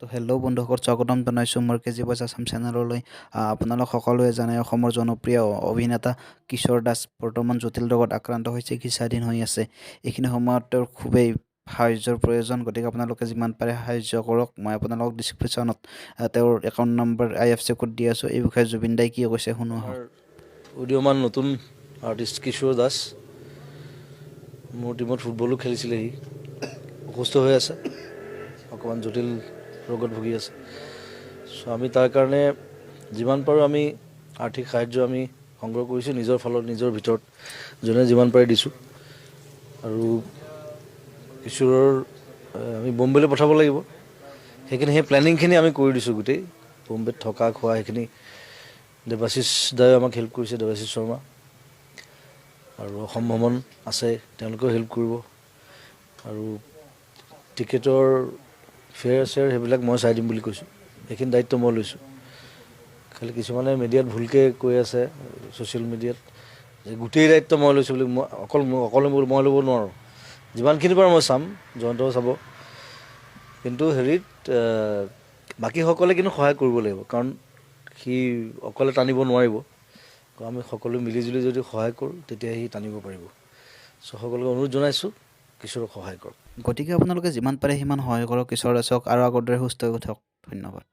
তো হেল্ল' বন্ধুসকল, স্বাগতম জনাইছোঁ মোৰ কেজি বইজ আছাম চেনেললৈ। আপোনালোক সকলোৱে জানে, অসমৰ জনপ্ৰিয় অভিনেতা কিশোৰ দাস বৰ্তমান জটিল ৰোগত আক্ৰান্ত হৈ চিকিৎসাধীন হৈ আছে। এইখিনি সময়ত তেওঁৰ খুবেই সাহাৰ্যৰ প্ৰয়োজন। গতিকে আপোনালোকে যিমান পাৰে সাহাৰ্য কৰক। মই আপোনালোকক ডিছক্ৰিপশ্যনত তেওঁৰ একাউণ্ট নম্বৰ, আইএফএছচি কোড দি আছোঁ। এই বিষয়ে জুবিন দাই কি কৈছে শুনো আহক। আমাৰ উদীয়মান নতুন আৰ্টিষ্ট কিশোৰ দাস, মোৰ টীমত ফুটবলো খেলিছিলে। সি অসুস্থ হৈ আছে, অকণমান জটিল ৰোগত ভুগি আছে। চ' আমি তাৰ কাৰণে যিমান পাৰোঁ আমি আৰ্থিক সাহাৰ্য আমি সংগ্ৰহ কৰিছোঁ। নিজৰ ফালত, নিজৰ ভিতৰত যোনে যিমান পাৰে দিছোঁ। আৰু কিশোৰৰ আমি বম্বেলৈ পঠাব লাগিব। সেইখিনি, সেই প্লেনিংখিনি আমি কৰি দিছোঁ। গোটেই বম্বেত থকা খোৱা সেইখিনি দেৱাশিষ দায়ো আমাক হেল্প কৰিছে, দেৱাশিষ শৰ্মা। আৰু অসম ভ্ৰমণ আছে, তেওঁলোকেও হেল্প কৰিব। আৰু টিকেটৰ ফেয়াৰ চেয়াৰ সেইবিলাক মই চাই দিম বুলি কৈছোঁ। সেইখিনি দায়িত্ব মই লৈছোঁ। খালি কিছুমানে মিডিয়াত ভুলকৈ কৈ আছে, ছ'চিয়েল মিডিয়াত, যে গোটেই দায়িত্ব মই লৈছোঁ বুলি। মই অকল অকলে মই ল'ব নোৱাৰোঁ। যিমানখিনি পাৰোঁ মই চাম, জয়ন্তও চাব। কিন্তু হেৰিত বাকীসকলে কিন্তু সহায় কৰিব লাগিব, কাৰণ সি অকলে টানিব নোৱাৰিব। আমি সকলো মিলিজুলি যদি সহায় কৰোঁ, তেতিয়া সি টানিব পাৰিব। চ' সকলোকে অনুৰোধ জনাইছোঁ, কিশোৰক সহায় কৰক। গতিকে আপোনালোকে যিমান পাৰে সিমান সহায় কৰক কিশোৰ দাসক আৰু আগৰ দৰে সুস্থ হৈ উঠক। ধন্যবাদ।